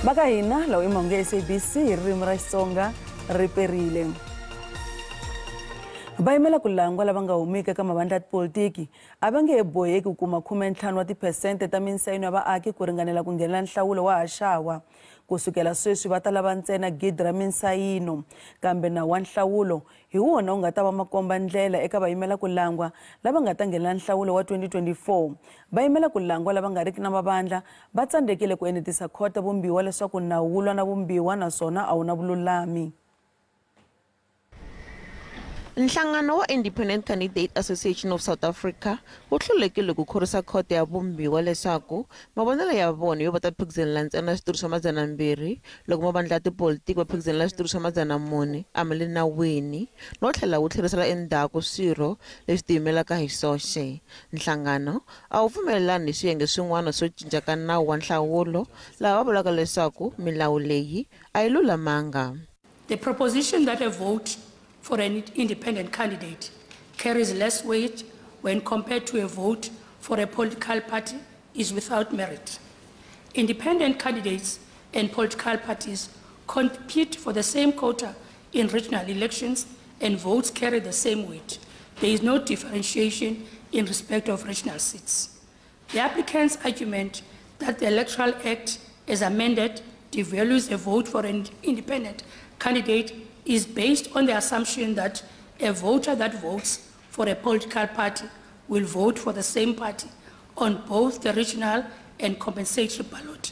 Va ka hina lawa i mahungu ya SABC hi ririmi ra Xitsonga ri perile. Va yimela ku langwa lava nga humiki eka mavandla ya tipolitiki a va nge he boheki ku kuma 15 wa tiphesente ta minsayino ya vaaki ku ringanela ku nghenela nhlawulo wa haxawa. Ku sukela sweswi va ta lava ntsena 1,000 ra minsayino, kambe nawu wa nhlawulo hi wona wu nga ta va makomba ndlela eka vayimela ku langwa lava nga ta nghenela nhlawulo wa 2024. Vayimela ku langwa lava nga riki na mavandla va tsandzekile ku enetisa khoto vumbiwa leswaku nawu wu lwa na vumbiwa naswona a wu na vululami. Nhlangano wa Independent Candidate Association of South Africa wu hlulekile ku khorwisa khoto ya vumbiwa leswaku mavonelo ya vona yo va ta phikizanela ntsena switulu swa 200 loko mavandla ya tipolitiki va phikizanela switulu swa 400 a ma le nawini no tlhela wu tlherisela endzhaku swirho leswi tiyimelaka hi swoxe. Nhlangano a wu pfumelelani ni swiyenge swin'wana swo cinca ka nawu wa nhlawulo laha va vulaka leswaku milawu leyi a yi lulamanga. The proposition that a vote for an independent candidate carries less weight when compared to a vote for a political party is without merit. Independent candidates and political parties compete for the same quota in regional elections and votes carry the same weight. There is no differentiation in respect of regional seats. The applicant's argument that the Electoral Act as amended devalues a vote for an independent candidate is based on the assumption that a voter that votes for a political party will vote for the same party on both the regional and compensatory ballot.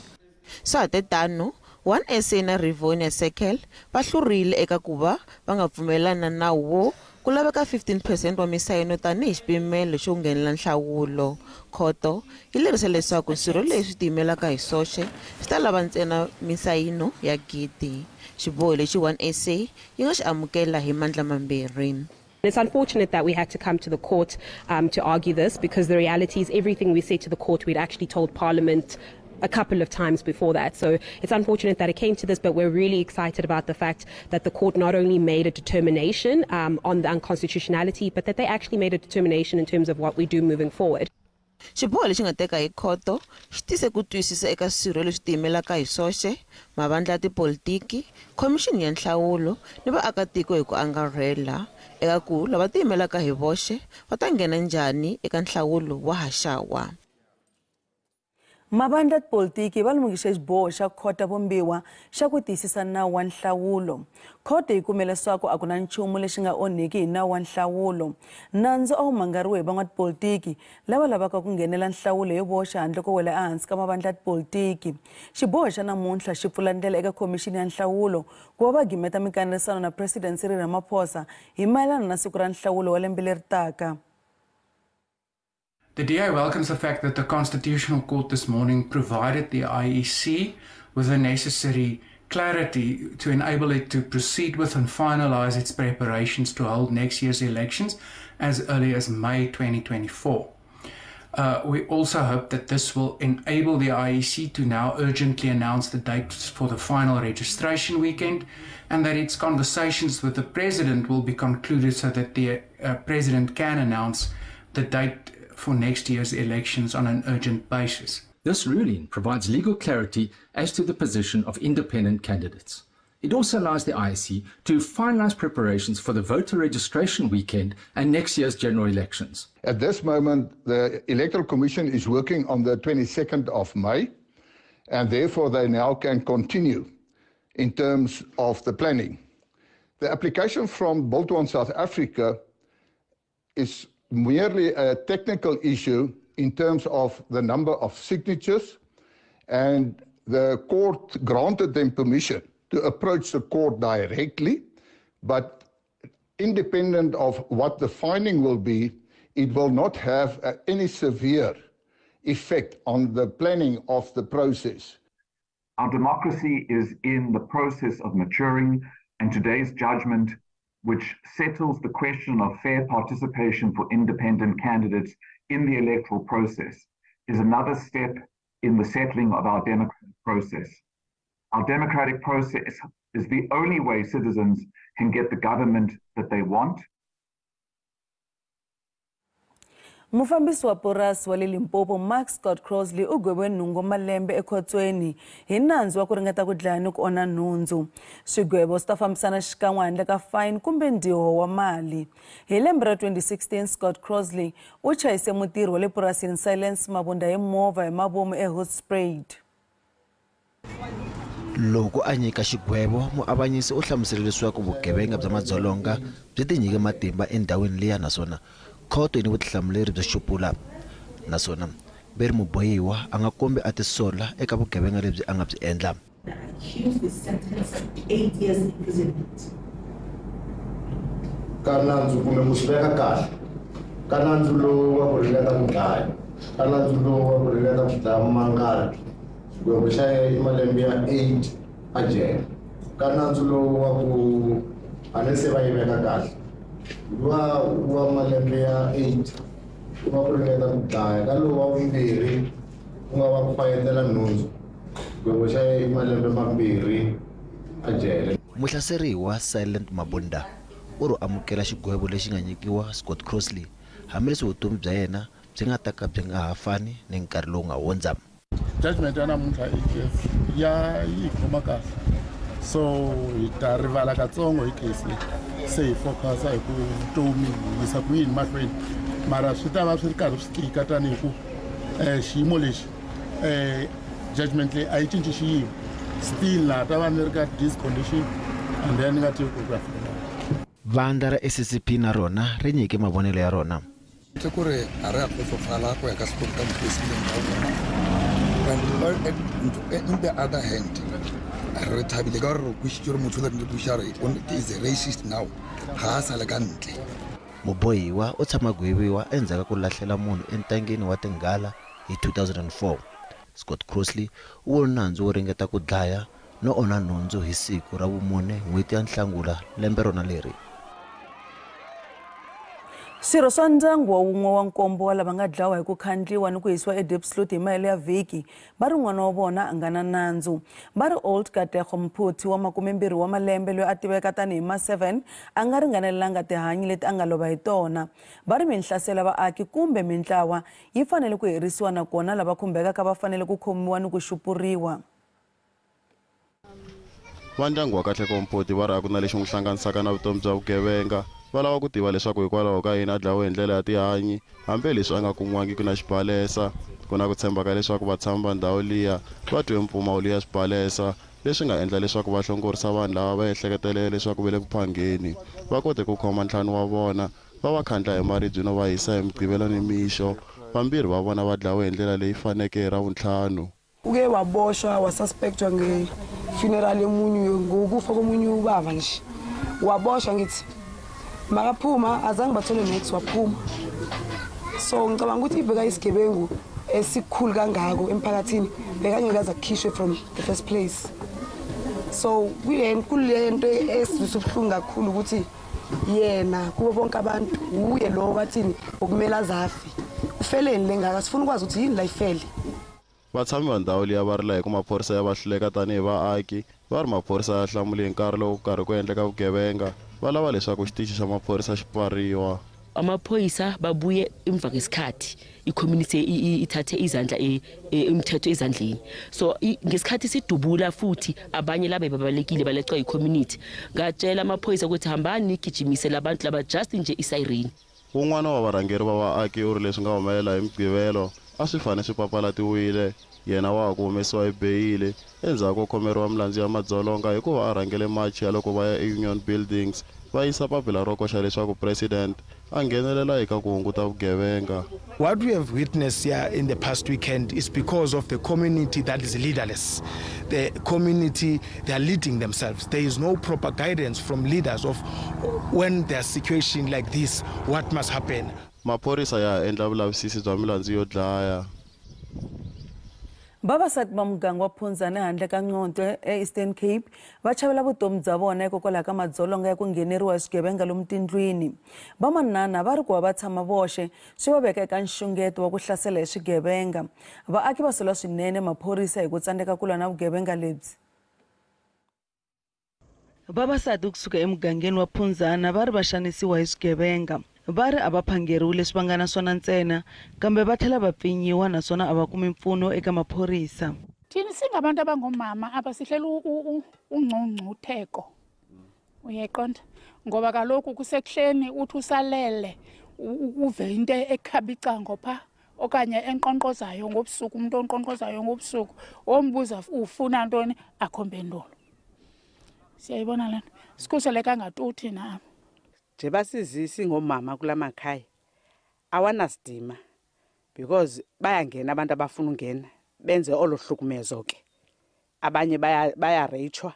Swa ha te tano, One SA na Rivonia Circle va hlurile eka ku va va nga pfumelelani na nawu wo ku laveka 15% wa misayino tanihi xipimelo xo nghenela nhlawulo. Khoto yi lerise leswaku swirho leswi tiyimelaka hi swoxe swi ta lava ntsena misayino ya 1,000. Xiboho lexi One SA yi nga xi amukela hi mandla mambirhi. It's unfortunate that we had to come to the court to argue this, because the reality is everything we said to the court we'd actually told Parliament a couple of times before that. So it's unfortunate that it came to this, but we're really excited about the fact that the court not only made a determination on the unconstitutionality, but that they actually made a determination in terms of what we do moving forward. Xiboho lexi nga teka hi khoto xi tise ku twisisa eka swirho leswi tiyimelaka hi swoxe, mavandla ya tipolitiki, khomixini ya nhlawulo ni vaakatiko hi ku angarhela eka ku lava tiyimelaka hi voxe va ta nghena njhani eka nhlawulo wa haxawa. Mavandla ya tipolitiki va lemukise xiboho xa khoto vumbiwa xa ku tiyisisa nawu wa nhlawulo. Khoto yi kume leswaku a ku na nchumu lexi nga onhiki hi nawu wa nhlawulo. Nandzu a wu mangariwe hi van'watipolitiki lava lavaka ku nghenela nhlawulo hi voxe handle ko wela ehansi ka mavandla ya tipolitiki. Xiboho xa namuntlha xi pfula ndlela eka khomixini ya nhlawulo ku va va gimeta mikanerisano na President Cyril Ramaphosa hi mayelana na siku ra nhlawulo wa lembe leri taka. The DA welcomes the fact that the Constitutional Court this morning provided the IEC with the necessary clarity to enable it to proceed with and finalize its preparations to hold next year's elections as early as May 2024. We also hope that this will enable the IEC to now urgently announce the dates for the final registration weekend, and that its conversations with the President will be concluded so that the President can announce the date for next year's elections on an urgent basis. This ruling provides legal clarity as to the position of independent candidates. It also allows the IEC to finalize preparations for the voter registration weekend and next year's general elections. At this moment, the Electoral Commission is working on the 22nd of May, and therefore they now can continue in terms of the planning. The application from Build One South Africa is merely a technical issue in terms of the number of signatures, and the court granted them permission to approach the court directly, but independent of what the finding will be, it will not have any severe effect on the planning of the process. Our democracy is in the process of maturing, and today's judgment, which settles the question of fair participation for independent candidates in the electoral process, is another step in the settling of our democratic process. Our democratic process is the only way citizens can get the government that they want. Mufambisi wa purasi wa le Limpopo Mark Scott Crossley u gweviwe 8 malembe ekhotsweni hi nandzu wa ku ringeta ku dlaya ni ku onha nhundzu. Swigwevo swi ta fambisana xikan'we handle ka fine kumbe ndiho wa mali. Hi lembe ra 2016 Scott Crossley u chayise mutirhi wa le purasini Silence Mabunda hi movha hi mavomu eHoedspruit. Loko a nyika xigwevo, muavanyisi u hlamusele leswaku vugevenga bya madzolonga byi tinyike matimba endhawini liya naswona khoto yi ni vutihlamuleri byo xupula, naswona veri mubohiwa a nga kombi a tisola eka vugevenga lebyi a nga byi endla. Ka nandzu kumbe ku swi veka kahle, ka nandzu lowu wa ku ringeta ku dlaya, ka nandzu lowu wa ku ringeta ku dlaya mangari, xigwevo xa yena i malembe ya 8 a jele. Ka nandzu lowu wa ku a ne se va yi veka kahle, wa malembe ya 8 wa ku ringeta ku dlaya, ka lowu wa vumbirhi ku nga wa ku fayetela nhundzu, xigwevo xa yena i malembe 2 a jele. Muhlaseriwa Silent Mabunda u ri amukela xigwevo lexi nga nyikiwa Scott Crossley, hambileswi vutomi bya yena byi nga ta ka byi nga ha fani ni nkarhi lowu nga hundza. Judgment ya namuntlha ya yi khoma kahle, so hi ta rivala katsongo hi case leyi, se hi focusa hi ku vutomi hi yisa ku yini mahlweni, mara swi ta va swi ri karhi swi tika tanihi ku xiyimo lexi judgment leyi a yi cinci xiyimo, still na ta va ni ri ka this condition and then ni nga tivi ku ku ya fika. Vandla ra SCP na rona ri nyike mavonelo ya rona. Ku ri a ri ha kgotsofala ku ya ka switori ka mopresidente wa rona. And in the other hand, re thabile ka gore re kwisitse gore motho o le re re is a racist now, ga a sale ka ntle. Mubohiwa u tshama gweviwa endzhaku ka ku lahlela munhu entangeni wa tinghala hi 2004. Scott Crossley u vone nandzu wo ringeta ku dlaya no onha nhundzu hi siku ra vumune n'hweti ya Nhlangula lembe rona leri. Swirho swa ndyangu wa wun'we wa nkombo wa lava nga dlawa hi ku khandliwa ni ku hisiwa eDiepsloot hi mahelo ya vhiki va ri n'wana wa vona a nga na nandzu. Va ri Old Katlego Mphuthi wa 20 wa malembe loyi a tiveka tanihi Ma7 a nga ringanelanga tihanyi leti a nga lova hi tona. Va ri minhlaselo ya vaaki kumbe mintlawa yi fanele ku herisiwa nakona lava khumbekaka va fanele ku khomiwa ni ku xupuriwa. Va ndyangu wa Katlego Mphuthi va ri a ku na lexi n'wi hlanganisaka na vutomi bya vugevenga. Va lava ku tiva leswaku hikwalaho ka yini a dlawe hi ndlela ya tihanyi, hambileswi a nga kun'wangiki na xibalesa. Ku na ku tshemba ka leswaku vatshami va ndhawu liya va twe mpfumawulo ya xibalesa, leswi nga endla leswaku va hlongorisa vanhu lava va ehleketelele leswaku va le ku phangeni. Va kote ku khoma 5 wa vona, va va khandla hi maribye no va hisa hi Mugqivela ni mixo. Vambirhi va vona va dlawe hi ndlela leyi faneke hi Ravuntlhanu. Uke waboshwa wasuspectwa nge-funeral yomunye, ngokufa komunye ubaba nje. Waboshwa ngithi makaphuma azange bathole next waphuma. So ngicabanga ukuthi ibheka isigebengu esikhulu kangako emphakathini bekangeke aze akhishwe from the first place. So kule nto esizwisa ubuhlungu kakhulu ukuthi yena kubo bonke abantu uye lo bathini okumele azafe. Ufeleni lengaka sifuna ukwazi ukuthi yini la ifele. Vatshami va ndhawu liya va rila hi ku maphorisa ya va hluleka tanihi vaaki, va ri maphorisa ya hlamuli hi nkarhi lowu karhi ku endleka vugevenga. Va lava leswaku xitichi xa maphorisa xi pfariwa. Amaphoyisa babuye emva ngesikhathi i-community ithathe izandla umthetho ezandleni. So ngesikhathi sidubula futhi abanye laba bebalekile balecwa i-community. Ngatshela amaphoyisa ukuthi hambani nigijimise labantu laba just nje isiren. Wun'wana wa varhangeri va vaaki u ri leswi nga humelela hi Mugqivelo a swi fanele swi papalatiwile. Yena wa ha ku humesiwa hi beyili endzhaku ko khomeriwa milandzu ya madzolonga hikuva a rhangele machi ya loko va ya eUnion Buildings va yisa papila ro koxa leswaku president a nghenelela eka ku hunguta vugevenga. What we have witnessed here in the past weekend is because of the community that is leaderless. The community, they are leading themselves. There is no proper guidance from leaders of when there's situation like this, what must happen. Maphorisa ya endla vulavisisi bya milandzu yo dlaya. Vavasati va muganga wa Phunzana handle ka Nqonto eEastern Cape va chavela vutomi bya vona hikokwalaho ka madzolonga ya ku ngheneriwa hi swigevenga lomu tindlwini. Vamanana va ri ku va va tshama voxe swi va veka eka nxungeto wa ku hlasela hi swigevenga. Vaaki va sola swinene maphorisa hi ku tsandzeka ku lwa na vugevenga lebyi. Vavasati kusuka emugangeni wa Phunzana va ri va xanisiwa hi swigevenga. Va ri a va phangeriwi leswi va nga na swona ntsena, kambe va tlhela va pfinyiwa naswona a va kumi mpfuno eka maphorisa. Thina singabantu abangomama abasihlela ungcungcutheko. Uyayiqonda? Ngoba kaloku kusekuhleni uthi usalele uve into ekhaba icango pha okanye enqonqozayo ngobusuku, umuntu onqonqozayo ngobusuku, ombuza ufuna ntoni akho mpendulo. Siyayibona lena. Sikhuseleka ngatuthi na. Nje basizisi ngomama kula makhaya awanasidima because bayangena abantu abafuna ungena benze olo hlukumezo ke. Abanye bayareyitshwa,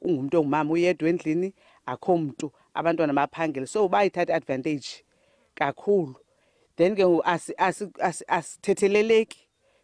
ungumuntu ongumama uyedwa endlini akho mntu, abantwana baphangele, so bayithatha advantage kakhulu. Then ke asithetheleleki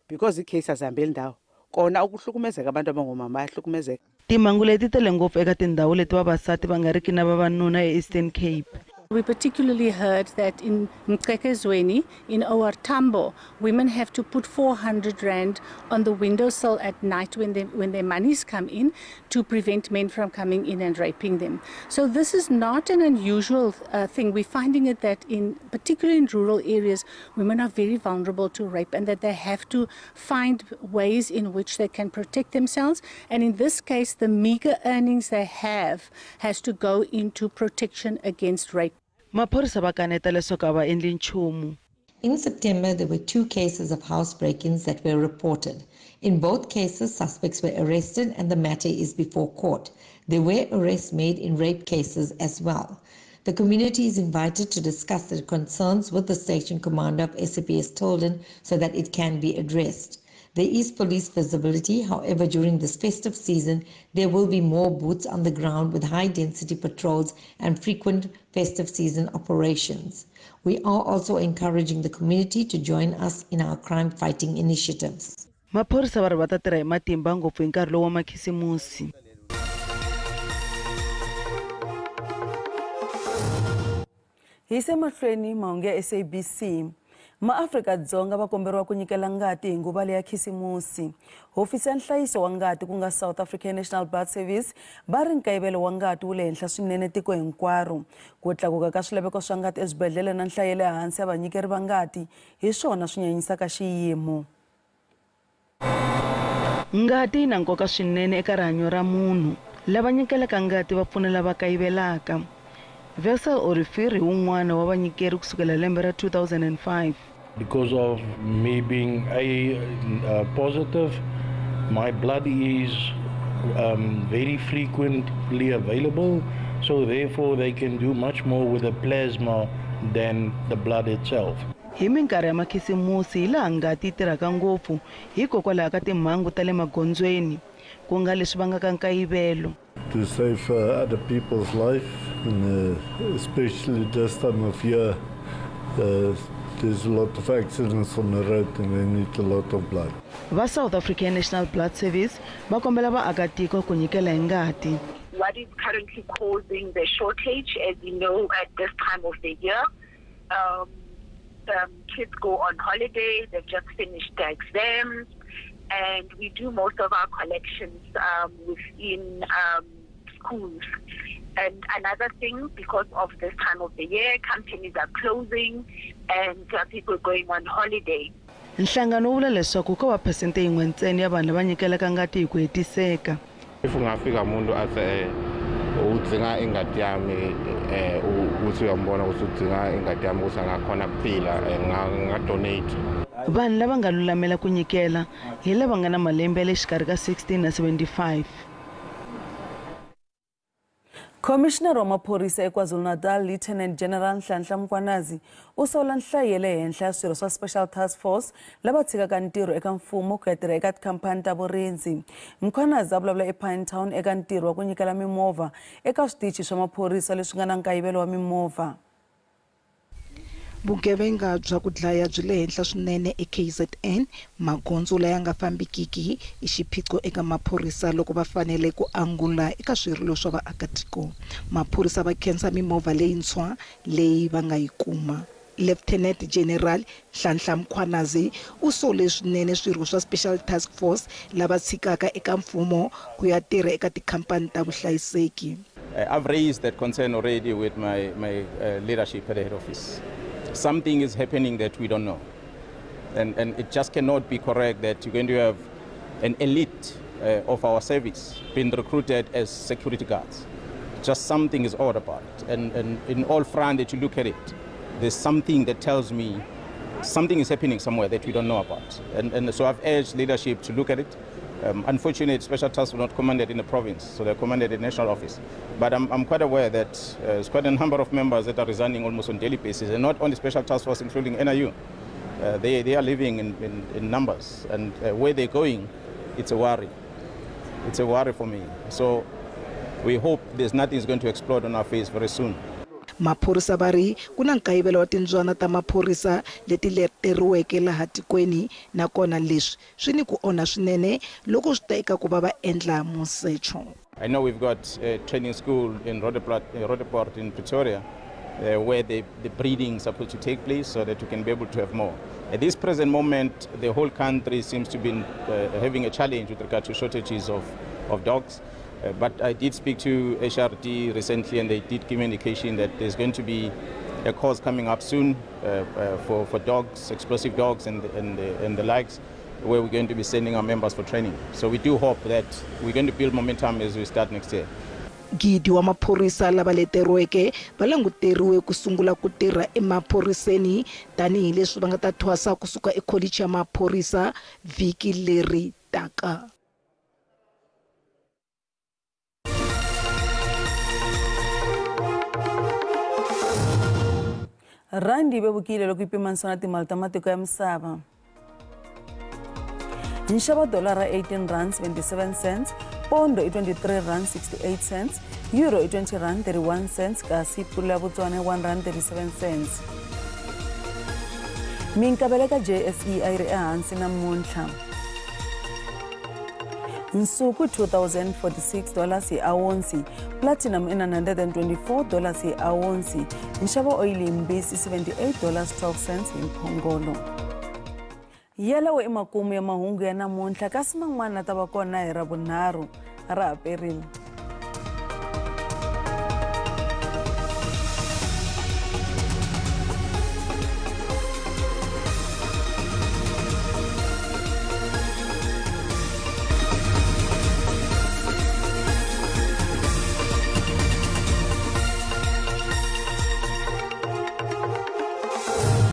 because icase azihambeli ndawo. Kona ukuhlukumezeka abantu abangomama bayahlukumezeka. Timhangu leti tele ngopfu eka tindhawu leti vavasati va nga riki na vavanuna eEastern Cape. We particularly heard that in Mqhekezweni, in OR Tambo, women have to put 400 rand on the windowsill at night when their monies come in to prevent men from coming in and raping them. So this is not an unusual thing. We're finding it that particularly in rural areas, women are very vulnerable to rape and that they have to find ways in which they can protect themselves. And in this case, the meager earnings they have has to go into protection against rape. Maphorisa va kaneta leswaku a va endli nchumu. In September, there were 2 cases of house break-ins that were reported. In both cases, suspects were arrested and the matter is before court. There were arrests made in rape cases as well. The community is invited to discuss their concerns with the station commander of SAPS Tilden so that it can be addressed. There is police visibility. However, during this festive season, there will be more boots on the ground with high-density patrols and frequent festive season operations. We are also encouraging the community to join us in our crime-fighting initiatives. Maphorisa va ri va ta tirha hi matimba ngopfu hi nkarhi lowu wa makhisimusi. Hi se mahlweni mahungu ya SABC. MaAfrika-Dzonga va komberiwa ku nyikela ngati hi nguva leya khisimusi. Hofisi ya nhlayiso wa ngati ku nga South African National Blood Service va ri nkayivelo wa ngati wu le henhla swinene tiko hinkwaro. Ku tlakuka ka swilaveko swa ngati eswibedhlele na nhlayo ya le hansi ya vanyikeri va ngati hi swona swi nyanyisaka xiyimo. Ngati yi na nkoka swinene eka rihanyo ra munhu. Lava nyikelaka ngati va pfuna lava kayivelaka. Vessel Orifiri wun'wana wa vanyikeri kusukela lembe ra 2005. Because of me being A positive, my blood is very frequently available, so therefore they can do much more with the plasma than the blood itself. Hi minkarhi ya makhisimusi hi laha ngati yi tirhaka ngopfu hikokwalaho ka timhangu ta le magondzweni, ku nga leswi vangaka nkayivelo. To save other people's life, and especially this time of year, there's a lot of accidents on the road and they need a lot of blood. Va South African National Blood Service va kombela vaakatiko ku nyikela hi ngati. What is currently causing the shortage, as you know, at this time of the year, kids go on holiday, they've just finished their exams, and we do most of our collections within schools. And another thing, because of this time of the year, companies are closing and people going on holiday. Nhlangano wu vula leswaku ko va phesente yin'we ntsena ya vanhu lava nyikelaka ngati hi ku hetiseka. If ungafika umuntu athi udzinga ingati yami, ukuthi uyambona ukuthi udzinga ingati yami ukuthi angakhona kuphila, nga-donate. Vanhu lava nga lulamela ku nyikela hi lava nga na malembe ya le xikarhi ka 16 na 75. Commissioner wa maphorisa eKwaZulu-Natal Lieutenant General Nhlanhla Mkhwanazi u sola nhlayo ya le henhla ya swirho swa Special Task Force lava tshikaka ntirho eka mfumo ku ya tirha eka tikhampani ta vurindzi. Mkhwanazi a vulavula ePinetown eka ntirho wa ku nyikela mimovha eka switichi swa maphorisa leswi nga na nkayivelo wa mimovha. Vugevenga bya ku dlaya byi le henhla swinene eKZN. Magondzo laya nga fambekiki i xiphiqo eka maphorisa loko va fanele ku angula eka swirilo swa vaakatiko. Maphorisa va khensa mimovha leyintshwa leyi va nga yi kuma. Lieutenant General Nhlanhla Mkhwanazi u sole swinene swirho swa Special Task Force lava tshikaka eka mfumo ku ya tirha eka tikhampani ta vuhlayiseki. I've raised that concern already with my leadership at the head office. Something is happening that we don't know. And it just cannot be correct that you're going to have an elite of our service being recruited as security guards. Just something is odd about it. And in all front that you look at it, there's something that tells me something is happening somewhere that we don't know about. And so I've urged leadership to look at it. Unfortunately, special tasks were not commanded in the province, so they're commanded in the national office. But I'm quite aware that there's quite a number of members that are resigning almost on a daily basis, and not only special task force, including NIU. They are living in numbers, and where they're going, it's a worry. It's a worry for me. So we hope there's nothing is going to explode on our face very soon. Maphorisa va ri ku na nkayivelo wa timbyana ta maphorisa leti leteriweke laha tikweni, nakona leswi swi ni ku onha swinene loko swi ta eka ku va va endla musecho. I know we've got a training school in Roodepoort in Pretoria, where the breeding is supposed to take place so that we can be able to have more. At this present moment, the whole country seems to be having a challenge with regard to shortages of dogs. But I did speak to HRD recently, and they did give me indication that there's going to be a course coming up soon for dogs, explosive dogs and the likes, where we're going to be sending our members for training. So we do hope that we're going to build momentum as we start next year. Gidi wa maphorisa lava leteriweke va languteriwe ku sungula ku tirha emaphoriseni tanihileswi va nga ta thwasa kusuka ekholichi ya maphorisa vhiki leri taka. Randi vevukile loko yi pimanisiwa na timali ta matiko ya misava. Nxavo dolara 18 rand 77 cents, pondo i 23 rand 68 cents, euro i 20 rand 31 cents, kasi pula ya Botswana 1 rand 37 cents. Minkavelo ka JSE a yi ri ehansi namuntlha. Nsuku $2,046 hi awonsi, platinum i $924 hi awonsi, nxavo oyili yimbisi $78.12 hi mphongolo. Yelewo i makumu ya mahungu ya namuntlha, kasi man'wana ta va kona hi Ravunharhu. Ra ha perile.